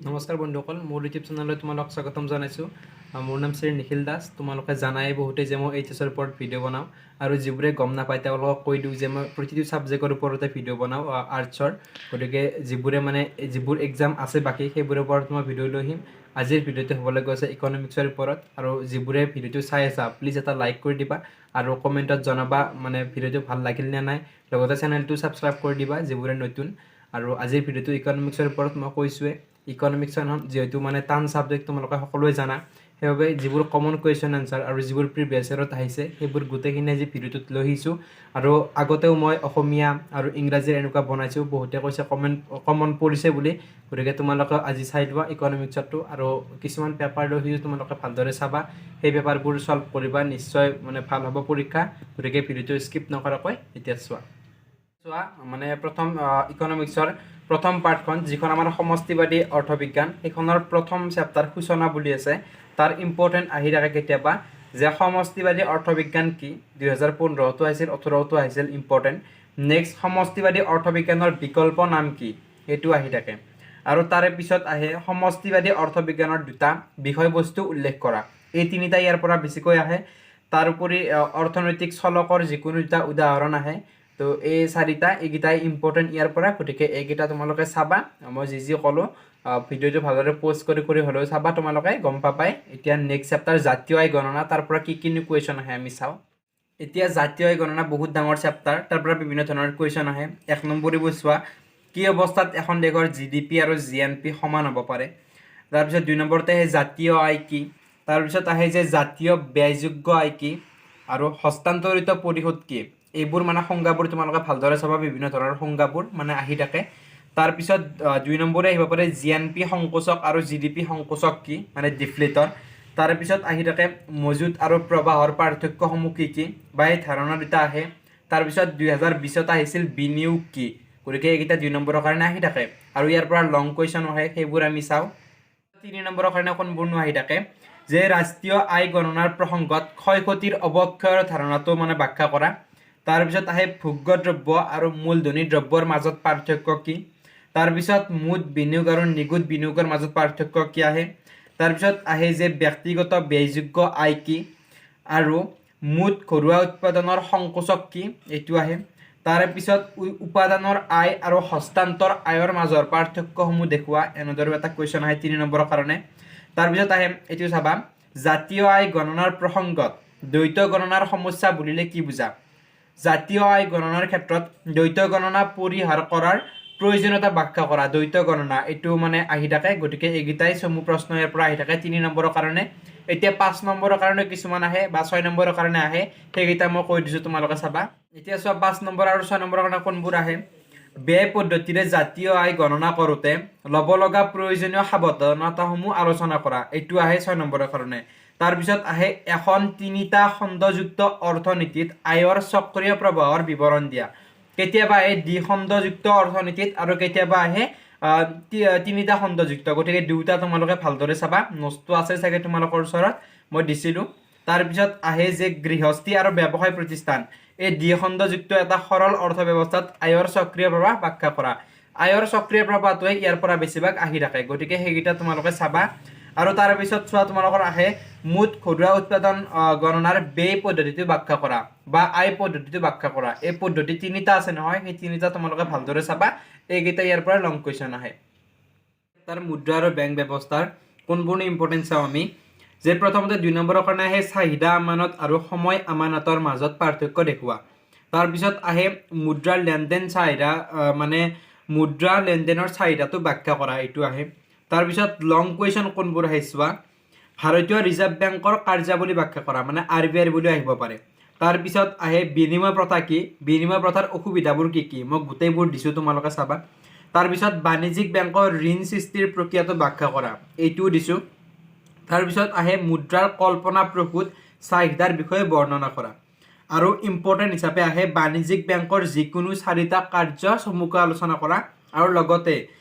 নমস্কাৰ বন্ধুসকল, মোৰ ইউটিউব চেনেললৈ তোমালোক স্বাগতম জনাইছোঁ। মোৰ নাম শ্ৰী নিখিল দাস। তোমালোকে জানাই বহুতে যে মই এইচএছৰ ওপৰত ভিডিঅ' বনাওঁ আৰু যিবোৰে গম নাপায়, তেওঁলোকক কৈ দিওঁ যে মই প্ৰতিটো ছাবজেক্টৰ ওপৰতে ভিডিঅ' বনাওঁ আৰ্টছৰ। গতিকে যিবোৰে মানে যিবোৰ এক্সাম আছে বাকী, সেইবোৰৰ ওপৰত মই ভিডিঅ' লৈ আহিম। আজিৰ ভিডিঅ'টো হ'বলৈ গৈছে ইকনমিক্সৰ ওপৰত। আৰু যিবোৰে ভিডিঅ'টো চাই আছা, প্লিজ এটা লাইক কৰি দিবা আৰু কমেণ্টত জনাবা মানে ভিডিঅ'টো ভাল লাগিল নে নাই। লগতে চেনেলটো ছাবস্ক্ৰাইব কৰি দিবা যিবোৰে নতুন। আৰু আজিৰ ভিডিঅ'টো ইকনমিক্সৰ ওপৰত। মই কৈছোঁৱে, ইকনমিক্সৰ যিহেতু মানে টান ছাবজেক্ট, তোমালোকে সকলোৱে জানা। সেইবাবে যিবোৰ কমন কুৱেশ্যন এনচাৰ আৰু যিবোৰ প্ৰিভিয়াছ ইয়েৰত আহিছে, সেইবোৰ গোটেইখিনি আজি ভিডিঅ'টোত লৈ আহিছোঁ। আৰু আগতেও মই অসমীয়া আৰু ইংৰাজীৰ এনেকুৱা বনাইছোঁ, বহুতে কৈছে কমন পৰিছে বুলি। গতিকে তোমালোকে আজি চাই লোৱা ইকনমিক্সৰটো। আৰু কিছুমান পেপাৰ লৈ আহিছোঁ, তোমালোকে ভালদৰে চাবা, সেই পেপাৰবোৰ ছল্ভ কৰিবা, নিশ্চয় মানে ভাল হ'ব পৰীক্ষা। গতিকে ভিডিঅ'টো স্কিপ নকৰাকৈ এতিয়া চোৱা। চোৱা, মানে প্ৰথম ইকনমিক্সৰ প্ৰথম পাৰ্টখন, যিখন আমাৰ সমষ্টিবাদী অৰ্থবিজ্ঞান, সেইখনৰ প্ৰথম চেপ্টাৰ সূচনা বুলি আছে। তাৰ ইম্পৰ্টেণ্ট আহি থাকে কেতিয়াবা যে সমষ্টিবাদী অৰ্থবিজ্ঞান কি। 2015তো আহিছিল, 18তো আহিছিল ইম্পৰ্টেণ্ট। নেক্সট, সমষ্টিবাদী অৰ্থবিজ্ঞানৰ বিকল্প নাম কি, সেইটো আহি থাকে। আৰু তাৰে পিছত আহে সমষ্টিবাদী অৰ্থবিজ্ঞানৰ দুটা বিষয়বস্তু উল্লেখ কৰা। এই তিনিটা ইয়াৰ পৰা বেছিকৈ আহে। তাৰোপৰি অৰ্থনৈতিক চলকৰ যিকোনো দুটা উদাহৰণ আহে। তো এই চাৰিটা, এইকেইটাই ইম্পৰ্টেণ্ট ইয়াৰ পৰা। গতিকে এইকেইটা তোমালোকে চাবা। মই যি যি ক'লোঁ, ভিডিঅ'টো ভালদৰে প'জ কৰি কৰি হ'লেও চাবা, তোমালোকে গম পাবাই। এতিয়া নেক্সট চেপ্টাৰ জাতীয় আয় গণনা, তাৰ পৰা কি কিনো কুৱেশ্যন আহে আমি চাওঁ। এতিয়া জাতীয় আয় গণনা বহুত ডাঙৰ চেপ্টাৰ, তাৰ পৰা বিভিন্ন ধৰণৰ কুৱেশ্যন আহে। এক নম্বৰীবোৰ চোৱা, কি অৱস্থাত এখন দেশৰ জিডিপি আৰু জিএনপি সমান হ'ব পাৰে? তাৰপিছত দুই নম্বৰতে আহে জাতীয় আয় কি? তাৰপিছত আহে যে জাতীয় ব্যয়যোগ্য আয় কি আৰু হস্তান্তৰিত পৰিশোধ কি? এইবোৰ মানে সংজ্ঞাবোৰ তোমালোকে ভালদৰে চাবা, বিভিন্ন ধৰণৰ সংজ্ঞাবোৰ মানে আহি থাকে। তাৰপিছত দুই নম্বৰে আহিব পাৰে জিএনপি সংকোচক আৰু জিডিপি সংকোচক কি, মানে ডিফ্লেটৰ। তাৰপিছত আহি থাকে মজুত আৰু প্ৰবাহৰ পাৰ্থক্যসমূহ কি কি বা এই ধাৰণা দুটা আহে। তাৰপিছত 2020ত আহিছিল বিনিয়োগ কি। গতিকে এইকেইটা দুই নম্বৰৰ কাৰণে আহি থাকে আৰু ইয়াৰ পৰা লং কুৱেশ্যন আহে, সেইবোৰ আমি চাওঁ। তিনি নম্বৰৰ কাৰণে কোনবোৰনো আহি থাকে যে ৰাষ্ট্ৰীয় আয় গণনাৰ প্ৰসংগত ক্ষয় ক্ষতিৰ অৱক্ষয়ৰ ধাৰণাটো মানে ব্যাখ্যা কৰা। তাৰপিছত আহে ভোগ্য দ্ৰব্য আৰু মূলধনী দ্ৰব্যৰ মাজত পাৰ্থক্য কি? তাৰপিছত মুঠ বিনিয়োগ আৰু নিগুট বিনিয়োগৰ মাজত পাৰ্থক্য কি আহে। তাৰপিছত আহে যে ব্যক্তিগত ব্যয়যোগ্য আয় কি আৰু মুঠ ঘৰুৱা উৎপাদনৰ সংকোচক কি, এইটো আহে। তাৰপিছত উপাদানৰ আয় আৰু হস্তান্তৰ আয়ৰ মাজৰ পাৰ্থক্যসমূহ দেখুওৱা, এনেদৰেও এটা কুৱেশ্যন আহে তিনি নম্বৰৰ কাৰণে। তাৰপিছত আহে এইটো চাবা, জাতীয় আয় গণনাৰ প্ৰসংগত দ্বৈত গণনাৰ সমস্যা বুলিলে কি বুজা? জাতীয় আয় গণনাৰ ক্ষেত্ৰত দ্বৈত গণনা পৰিহাৰ কৰাৰ প্ৰয়োজনীয়তা ব্যাখ্যা কৰা। দ্বৈত গণনা এইটো মানে আহি থাকে। গতিকে এইকেইটাই চমু প্ৰশ্ন ইয়াৰ পৰা আহি থাকে তিনি নম্বৰৰ কাৰণে। এতিয়া পাঁচ নম্বৰৰ কাৰণে কিছুমান আহে বা ছয় নম্বৰৰ কাৰণে আহে, সেইকেইটা মই কৈ দিছোঁ, তোমালোকে চাবা। এতিয়া চোৱা, পাঁচ নম্বৰ আৰু ছয় নম্বৰৰ কাৰণে কোনবোৰ আহে। ব্যয় পদ্ধতিৰে জাতীয় আয় গণনা কৰোঁতে ল'ব লগা প্ৰয়োজনীয় সাৱধানতাসমূহ আলোচনা কৰা, এইটো আহে ছয় নম্বৰৰ কাৰণে। তাৰপিছত আহে এখন তিনিটা খণ্ডযুক্ত অৰ্থনীতিত আয়ৰ চক্ৰীয় প্ৰবাহৰ বিৱৰণ দিয়া। কেতিয়াবা আহে দ্বিখণ্ডযুক্ত অৰ্থনীতিত আৰু কেতিয়াবা আহে তিনিটা খণ্ডযুক্ত। গতিকে দুয়োটা তোমালোকে ভালদৰে চাবা। নোটছটো আছে চাগে তোমালোকৰ ওচৰত, মই দিছিলোঁ। তাৰপিছত আহে যে গৃহস্থী আৰু ব্যৱসায় প্ৰতিষ্ঠান এই দ্বিখণ্ডযুক্ত এটা সৰল অৰ্থ ব্যৱস্থাত আয়ৰ চক্ৰীয় প্ৰবাহ ব্যাখ্যা কৰা। আয়ৰ চক্ৰীয় প্ৰবাহটোৱে ইয়াৰ পৰা বেছিভাগ আহি থাকে, গতিকে সেইকেইটা তোমালোকে চাবা। আৰু তাৰপিছত চোৱা, তোমালোকৰ আহে মুঠ ঘৰুৱা উৎপাদন গণনাৰ ব্যয় পদ্ধতিটো ব্যাখ্যা কৰা বা আয় পদ্ধতিটো ব্যাখ্যা কৰা। এই পদ্ধতি তিনিটা আছে নহয়, সেই তিনিটা তোমালোকে ভালদৰে চাবা। এইকেইটা ইয়াৰ পৰা লং কুৱেশ্যন আহে। তাৰ মুদ্ৰা আৰু বেংক ব্যৱস্থাৰ কোনবোৰ ইম্পৰ্টেণ্ট চাওঁ আমি যে প্ৰথমতে দুই নম্বৰৰ কাৰণে আহে চাহিদা আমানত আৰু সময় আমানতৰ মাজত পাৰ্থক্য দেখুওৱা। তাৰপিছত আহে মুদ্ৰাৰ লেনদেন চাহিদা, মানে মুদ্ৰা লেনদেনৰ চাহিদাটো ব্যাখ্যা কৰা, এইটো আহে। তাৰপিছত লং কুৱেশ্যন কোনবোৰ আহে চোৱা, ভাৰতীয় ৰিজাৰ্ভ বেংকৰ কাৰ্যাৱলী ব্যাখ্যা কৰা, মানে আৰবিআই বুলি আহিব পাৰে। তাৰপিছত আহে বিনিময় প্ৰথা কি, বিনিময় প্ৰথাৰ অসুবিধাবোৰ কি কি, মই গোটেইবোৰ দিছোঁ, তোমালোকে চাবা। তাৰপিছত বাণিজ্যিক বেংকৰ ঋণ সৃষ্টিৰ প্ৰক্ৰিয়াটো ব্যাখ্যা কৰা, এইটোও দিছোঁ। তাৰপিছত আহে মুদ্ৰাৰ কল্পনা প্ৰসূত চাহিদাৰ বিষয়ে বৰ্ণনা কৰা। আৰু ইম্পৰ্টেণ্ট হিচাপে আহে বাণিজ্যিক বেংকৰ যিকোনো চাৰিটা কাৰ্য চমুকৈ আলোচনা কৰা। আৰু লগতে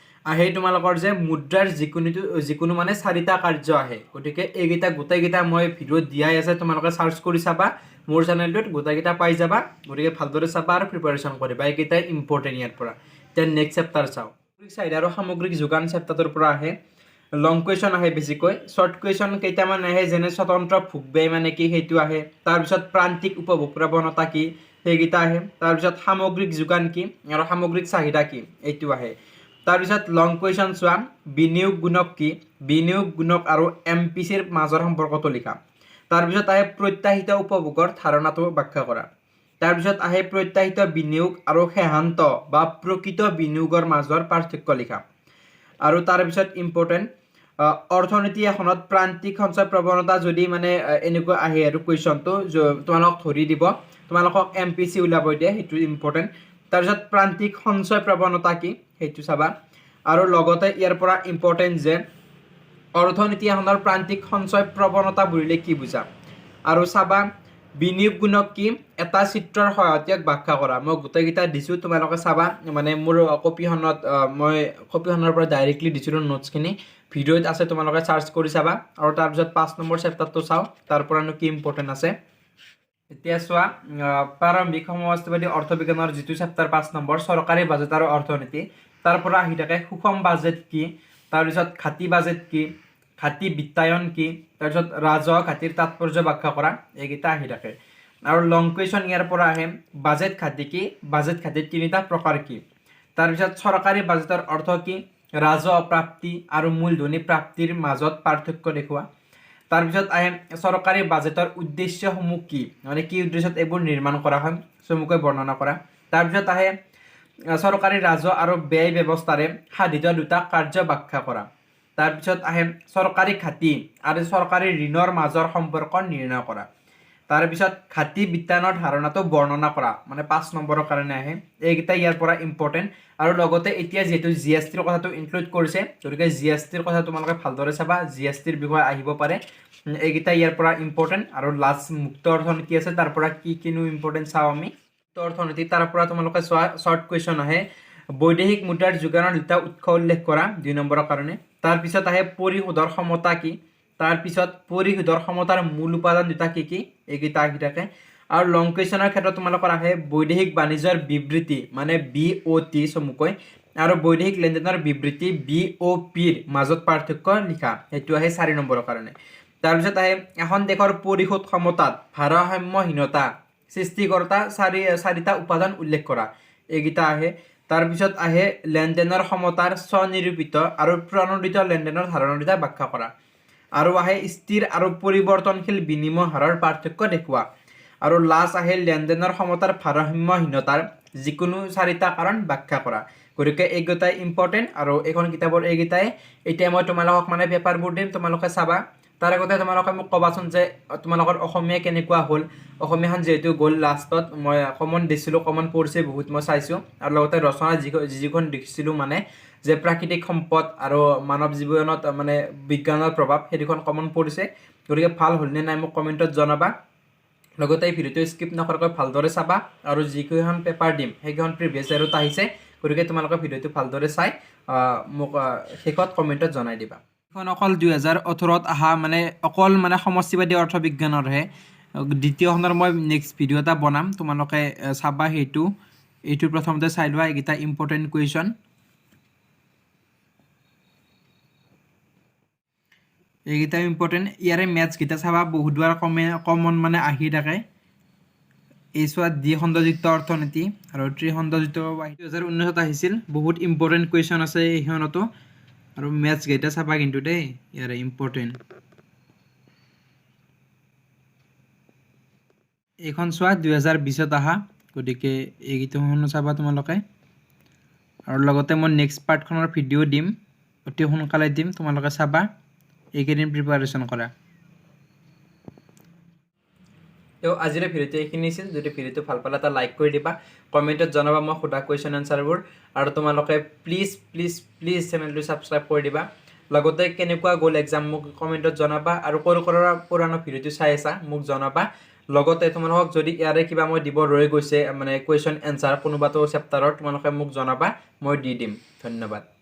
আহে তোমালোকৰ যে মুদ্ৰাৰ যিকোনো যিকোনো মানে চাৰিটা কাৰ্য আহে। গতিকে এইকেইটা গোটেইকেইটা মই ভিডিঅ'ত দিয়াই আছে, তোমালোকে চাৰ্চ কৰি চাবা মোৰ চেনেলটোত, গোটেইকেইটা পাই যাবা। গতিকে ভালদৰে চাবা আৰু প্ৰিপাৰেশ্যন কৰিবা, এইকেইটাই ইম্পৰ্টেণ্ট ইয়াৰ পৰা। এতিয়া নেক্সট চেপ্টাৰ চাওঁ, সামগ্ৰিক চাহিদা আৰু সামগ্ৰিক যোগান চেপ্টাৰটোৰ পৰা আহে। লং কুৱেশ্যন আহে বেছিকৈ। শ্বৰ্ট কুৱেশ্যন কেইটামান আহে, যেনে স্বতন্ত্ৰ ভোগ ব্যয় মানে কি, সেইটো আহে। তাৰপিছত প্ৰান্তিক উপভোগ প্ৰৱণতা কি, সেইকেইটা আহে। তাৰপিছত সামগ্ৰিক যোগান কি আৰু সামগ্ৰিক চাহিদা কি, এইটো আহে। তাৰপিছত লং কুৱেশ্যন চোৱা, বিনিয়োগ গুণক কি, বিনিয়োগ গুণক আৰু এমপিচিৰ মাজৰ সম্পৰ্কটো লিখা। তাৰপিছত আহে প্ৰত্যাশিত উপভোগৰ ধাৰণাটো ব্যাখ্যা কৰা। তাৰপিছত আহে প্ৰত্যাশিত বিনিয়োগ আৰু শেহান্ত বা প্ৰকৃত বিনিয়োগৰ মাজৰ পাৰ্থক্য লিখা। আৰু তাৰপিছত ইম্পৰ্টেণ্ট, অৰ্থনীতি এখনত প্ৰান্তিক সঞ্চয় প্ৰৱণতা যদি মানে এনেকুৱা আহে আৰু কুৱেশ্যনটো তোমালোকক ধৰি দিব, তোমালোকক এমপিচি ওলাব দিয়ে, সেইটো ইম্পৰ্টেণ্ট। তাৰপিছত প্ৰান্তিক সঞ্চয় প্ৰৱণতা কি, সেইটো চাবা। আৰু লগতে ইয়াৰ পৰা ইম্পৰ্টেণ্ট যে অৰ্থনীতি এখনৰ প্ৰান্তিক সঞ্চয় প্ৰৱণতা বুলিলে কি বুজা। আৰু চাবা, বিনিয়োগ গুণক কি, এটা চিত্ৰৰ সহায়ত ইয়াক ব্যাখ্যা কৰা। মই গোটেইকেইটা দিছোঁ, তোমালোকে চাবা। মানে মোৰ কপিখনত, মই কপিখনৰ পৰা ডাইৰেক্টলি দিছিলোঁ নোটছখিনি, ভিডিঅ'ত আছে, তোমালোকে চাৰ্চ কৰি চাবা। আৰু তাৰপিছত 5 নম্বৰ চেপ্টাৰটো চাওঁ, তাৰ পৰানো কি ইম্পৰ্টেণ্ট আছে। এতিয়া চোৱা, প্ৰাৰম্ভিক সমষ্টিবাদী অৰ্থবিজ্ঞানৰ যিটো চেপ্টাৰ 5 নম্বৰ, চৰকাৰী বাজেট আৰু অৰ্থনীতি, তাৰ পৰা আহি থাকে সুষম বাজেট কি, তাৰপিছত ঘাটি বাজেট কি, ঘাটি বিত্তায়ন কি, তাৰপিছত ৰাজহ ঘাটিৰ তাৎপৰ্য ব্যাখ্যা কৰা, এইকেইটা আহি থাকে। আৰু লং কুৱেশ্যন ইয়াৰ পৰা আহে, বাজেট ঘাটি কি, বাজেট ঘাটিৰ তিনিটা প্ৰকাৰ কি, তাৰপিছত চৰকাৰী বাজেটৰ অৰ্থ কি, ৰাজহ প্ৰাপ্তি আৰু মূলধনী প্ৰাপ্তিৰ মাজত পাৰ্থক্য দেখুওৱা। তাৰপিছত আহে চৰকাৰী বাজেটৰ উদ্দেশ্যসমূহ কি, মানে কি উদ্দেশ্যত এইবোৰ নিৰ্মাণ কৰা হয়, চমুকৈ বৰ্ণনা কৰা। তাৰপিছত আহে চৰকাৰী ৰাজহ আৰু ব্যয় ব্যৱস্থাৰে সাধিত দুটা কাৰ্য ব্যাখ্যা কৰা। তাৰপিছত আহে চৰকাৰী ঘাটি আৰু চৰকাৰী ঋণৰ মাজৰ সম্পৰ্ক নিৰ্ণয় কৰা। তাৰপিছত ঘাটি বিত্তায়নৰ ধাৰণাটো বৰ্ণনা কৰা, মানে 5 নম্বৰৰ কাৰণে আহে। এইকেইটা ইয়াৰ পৰা ইম্পৰ্টেণ্ট। আৰু লগতে এতিয়া যিহেতু জিএছটিৰ কথাটো ইনক্লুড কৰিছে, গতিকে জিএছটিৰ কথা তোমালোকে ভালদৰে চাবা, জিএছটিৰ বিষয়ে আহিব পাৰে। এইকেইটা ইয়াৰ পৰা ইম্পৰ্টেণ্ট। আৰু লাষ্ট মুক্ত অৰ্থনীতি আছে, তাৰ পৰা কি কিনো ইম্পৰ্টেণ্ট চাওঁ আমি। মুক্ত অৰ্থনীতি, তাৰ পৰা তোমালোকে চোৱা, শ্বৰ্ট কুৱেশ্যন আহে, বৈদেশিক মুদ্ৰাৰ যোগানৰ দুটা উৎস উল্লেখ কৰা, 2 নম্বৰৰ কাৰণে। তাৰপিছত আহে পৰিশোধৰ সমতা কি, তাৰপিছত পৰিশোধৰ সমতাৰ মূল উপাদান দুটা কি কি, এইকেইটা আহি থাকে। আৰু লং কুৱেশ্যনৰ ক্ষেত্ৰত তোমালোকৰ আহে বৈদেশিক বাণিজ্যৰ বিবৃতি, মানে বিঅ'টি চমুকৈ, আৰু বৈদেশিক লেনদেনৰ বিবৃতি বিঅ'পিৰ মাজত পাৰ্থক্য লিখা, সেইটো আহে 4 নম্বৰৰ কাৰণে। তাৰপিছত আহে এখন দেশৰ পৰিশোধ ক্ষমতাত ভাৰসাম্যহীনতা সৃষ্টিকৰ্তা চাৰিটা উপাদান উল্লেখ কৰা, এইকেইটা আহে। তাৰপিছত আহে লেনদেনৰ সমতাৰ স্বনিৰূপিত আৰু প্ৰণোদিত লেনদেনৰ ধাৰণা দুটা ব্যাখ্যা কৰা। আৰু আহে স্থিৰ আৰু পৰিৱৰ্তনশীল বিনিময় হাৰৰ পাৰ্থক্য দেখুওৱা। আৰু লাষ্ট আহে লেনদেনৰ সমতাৰ ভাৰসাম্যহীনতাৰ যিকোনো চাৰিটা কাৰণ ব্যাখ্যা কৰা। গতিকে এইকেইটাই ইম্পৰ্টেণ্ট আৰু এইখন কিতাপৰ এইকেইটাই। এতিয়া মই তোমালোকক মানে পেপাৰবোৰ দিম, তোমালোকে চাবা। তাৰ আগতে তোমালোকে মোক ক'বাচোন যে তোমালোকৰ অসমীয়া কেনেকুৱা হ'ল। অসমীয়াখন যিহেতু গ'ল লাষ্টত, মই কমন দিছিলোঁ, কমন পৰিছে বহুত, মই চাইছোঁ। আৰু লগতে ৰচনা যিখন দেখিছিলোঁ, মানে যে প্ৰাকৃতিক সম্পদ আৰু মানৱ জীৱনত মানে বিজ্ঞানৰ প্ৰভাৱ, সেই দুখন কমন পৰিছে। গতিকে ভাল হ'লনে নাই মোক কমেণ্টত জনাবা। লগতে এই ভিডিঅ'টো স্কিপ নকৰাকৈ ভালদৰে চাবা আৰু যিকেইখন পেপাৰ দিম সেইকেইখন প্ৰিভিয়াছ ইয়াৰত আহিছে। গতিকে তোমালোকে ভিডিঅ'টো ভালদৰে চাই মোক শেষত কমেণ্টত জনাই দিবা। এইখন অকল 2018ত অহা, মানে অকল মানে সমষ্টিবাদী অৰ্থবিজ্ঞানৰহে। দ্বিতীয়খনৰ মই নেক্সট ভিডিঅ' এটা বনাম, তোমালোকে চাবা সেইটো। এইটো প্ৰথমতে চাই লোৱা, এইকেইটা ইম্পৰ্টেণ্ট কুৱেশ্যন। এইকেইটা ইম্পৰ্টেণ্ট। ইয়াৰে মেথছকেইটা চাবা, বহুতবাৰ কমন মানে আহি থাকে। এই চোৱা, দ্বিখণ্ডযুক্ত অৰ্থনীতি আৰু ত্ৰিখণ্ডযুক্ত 2019ত আহিছিল। বহুত ইম্পৰ্টেণ্ট কুৱেশ্যন আছে এইখনতো। আৰু মেথছকেইটা চাবা কিন্তু দেই, ইয়াৰে ইম্পৰ্টেণ্ট। এইখন চোৱা, 2020ত অহা। গতিকে এইকেইখনো চাবা তোমালোকে। আৰু লগতে মই নেক্সট পাৰ্টখনৰ ভিডিঅ' দিম, অতি সোনকালে দিম, তোমালোকে চাবা। এইকেইদিন প্ৰিপাৰেশ্যন কৰা। তো আজিৰ ভিডিঅ'টো এইখিনি আছিল। যদি ভিডিঅ'টো ভাল পালা, এটা লাইক কৰি দিবা, কমেণ্টত জনাবা মই সোধা কুৱেশ্যন এনচাৰবোৰ, আৰু তোমালোকে প্লিজ প্লিজ প্লিজ চেনেলটো ছাবস্ক্ৰাইব কৰি দিবা। লগতে কেনেকুৱা গ'ল এক্সাম মোক কমেণ্টত জনাবা, আৰু ক'ৰ ক'ৰ পুৰাণো ভিডিঅ'টো চাই আছা মোক জনাবা। লগতে তোমালোকক যদি ইয়াৰে কিবা মই দিব ৰৈ গৈছে, মানে কুৱেশ্যন এনচাৰ কোনোবাটো চেপ্টাৰৰ, তোমালোকে মোক জনাবা, মই দি দিম। ধন্যবাদ।